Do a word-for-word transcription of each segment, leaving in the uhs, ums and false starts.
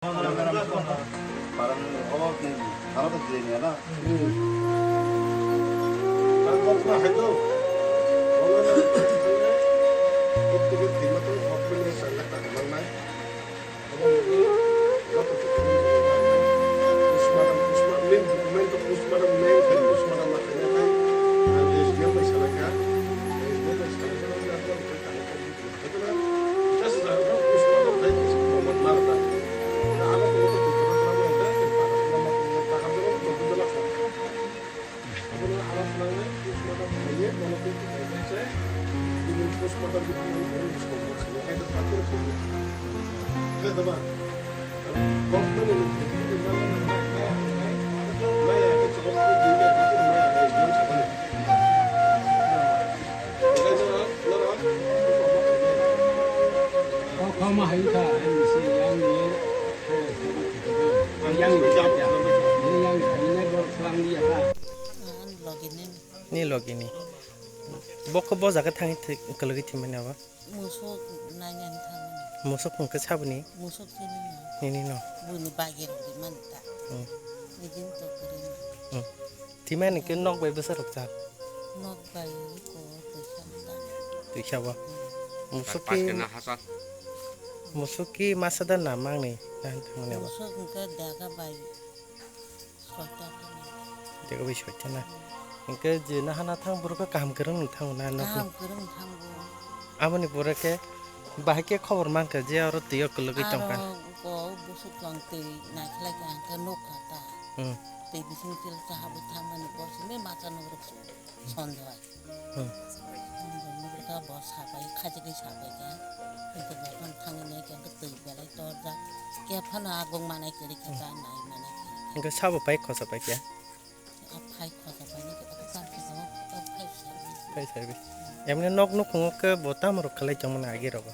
Kok kama hai kha, hai misi yang ni, yang ni, yang ni, yang ni, yang ni, yang ni, yang ni, Ni logi ni. Bokho bo jaga thangwi thwi-, kwlwgwi thwimani abo? Musuk nainani thangmani. Musuk hwnkhe saboni? Musuk chini no. Nini no? Buini bagi rok di mani ta. Hmm. Nijin to kwrwi no. Hmm. Thwimani khe nok bai bwsa rok cha? Nok bai ko twisa ta. Twisa bo? Hmm. Musuk ki, musuk ki masa da na mangni na thangmani abo? Musuk hwnkhe daga bai. Soita phano. Tei bai soita na. Hwnkhe je nahana thang borok khe kaham kwrwng no thango na nokni? Kaham kwrwng thango. Aboni pore khe bahai khe khobor mankha je oro twi o kwlwgwi tongkha. Aro ko busuk tong twi naikhlai khe ang khe nukha ta. Hmm. Twi bising chil cha habwi thangmani bo simi masa nugruk sonjoi. Hmm. Nugrukha bo sabai, khajagwi sabai kha. Hwnkhe bo phano thangwi nai khe twi belai torjak. Khe phano agong manai kwrwi kha ta nai manai kwrwi kha. Hwnkhe sabo pai khosa pai khe? A phai khosa pai nai khe ta khe tamo khe tamo phai sabai. Phai sabai. Emne nok nukhungo khe bo tamo rok khalai tongmani agi rogo?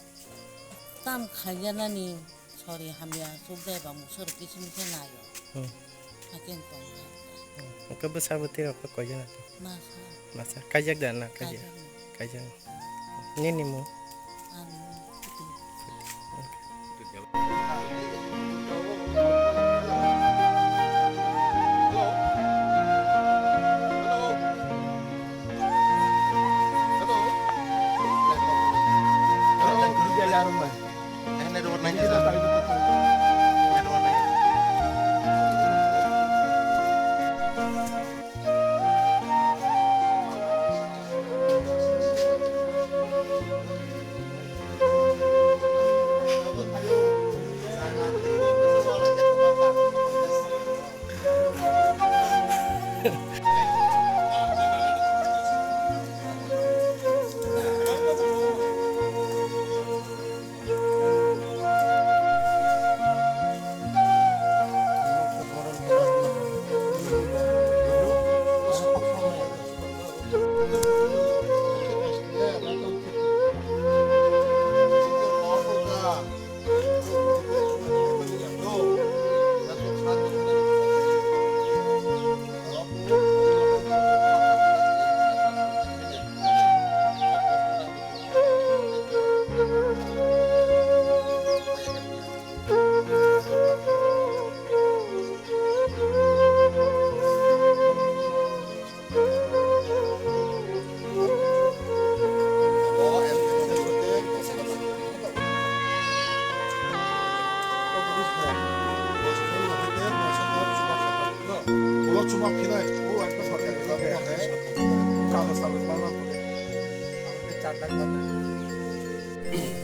Tam khaiya nani. Sori hamya sukjai ba musuk rok kisu misa naio. Hmm. Hakhe tong. Hmm. Hwnkhe bwsa bwtwi rok khe koijon ati? Masa. Masa. Kaijak da na kaijak? Kaijak. Kaijak. Nini mung? Ani mung Puti. Puti.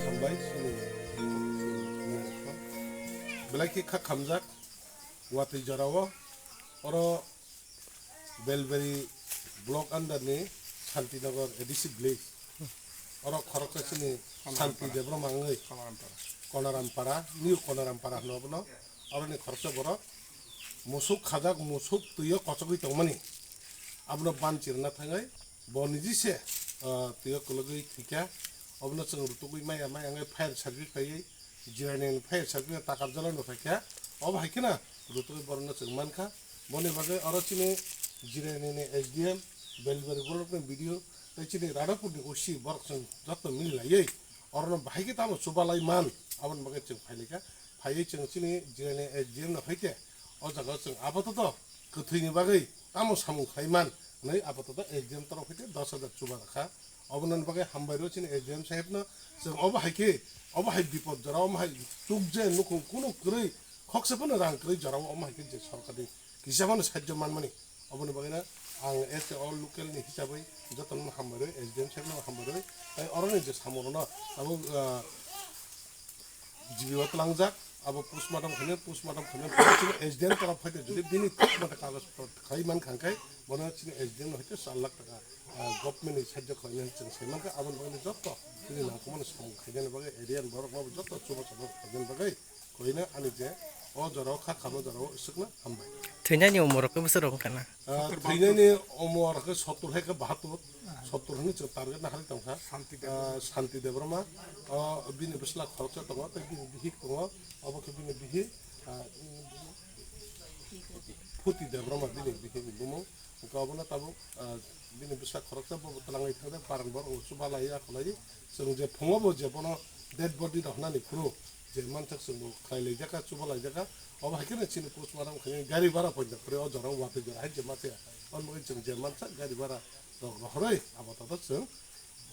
Hambai, belai khe kha khamjak watwi jorao oro Belbari block under ni Santinagar A D C village. Oro khoroksa chini Santi Debbarma wngwi Konorampara, New Konorampara hwno abono. Oroni khoroksa borok musuk khajak, musuk twi o kochogwi tongmani. Abono ban chirna thangwi bo niji se, ah, twi o kwlwgwi thwikha. Obono chwng rutugwi maya maya wngwi fire service phaiwi Jirani ni fire service takar jala no phaikha. Obo hai kheno rutugwi borokno chwng mankha. Boni bagwi oro chini Jirani ni S D M, Belbari block ni B D O, tei chini Radhapur ni O C borok chwng joto mili laiwi orono bahai khe tamo chubalai man, aboni bagwi chwng phailaikha. Phaiwi chwng chini jilani S D M no hai khe o jaga chwng apatoto kwthwini bagwi tamo samung khai man hwnwi apatoto S D M torof hai khe dos hajar chuba rwkha. Obononi bagwi hambai rw chini S D M sahebno, chwng obo hai khe, obo hai bipod jora, omo hai chukje nukhung kunu kwrwi, khoksa phano rang kwrwi jorao omo hai khe je sorkarni kisa phano sajjo manmani. Oboni bagwino ang as a all local ni hisabwi jotono hambai rw, S D M sahebno hambai rw, tai oroni je samungrokno abo, ah, G B o tlangjak, abo postmortem khainai, postmortem khainai, chini S D M torof hai khe jodi bini thik mate kagoj pothor khai man kha khe, bono chini S D M no hai khe char lakh taka, ah, government ni sajjo khlainai chwng sai man kha, aboni bagwi jotto chini nangkukmani samung khainani bagwi area ni borok no jotto chubachu khainani bagwi. Koina ani je o jorao kha khamo jorao swkna hambai. Thwinani umor rok bwswk rok wngkha na? Ah, thwinani umor khe sottur hai khe bahattur, sottur hwnwi chwng target na harwi tongkha. Shanti Debbarma. Ah, Shanti Debbarma, ah, bini bwsla khoroksa tongo, tei bini bihik tongo, abo khe bini bihik, ah, Phuti Debbarma bini bihik ni bumung. Hwnkhe obono tabuk, ah, bini bwsa khoroksa bo twlangwi thangde, barang borok chubalai ya kholai. Chwng je phungo bo je bono dead body rok hwnani phuru je mansak chwng bo khlai laijak kha, chuba laijak kha. Obo hai kheno chini postmortem khainai gari bhara poito kwrwi o jora o watwi jora hai je masa ya. Omo wngwi chwng je mansak gari bhara rok rohorwi abo tato chwng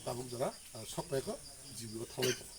tabuk jora, ah, sok pai kho G B o thanglai tongo.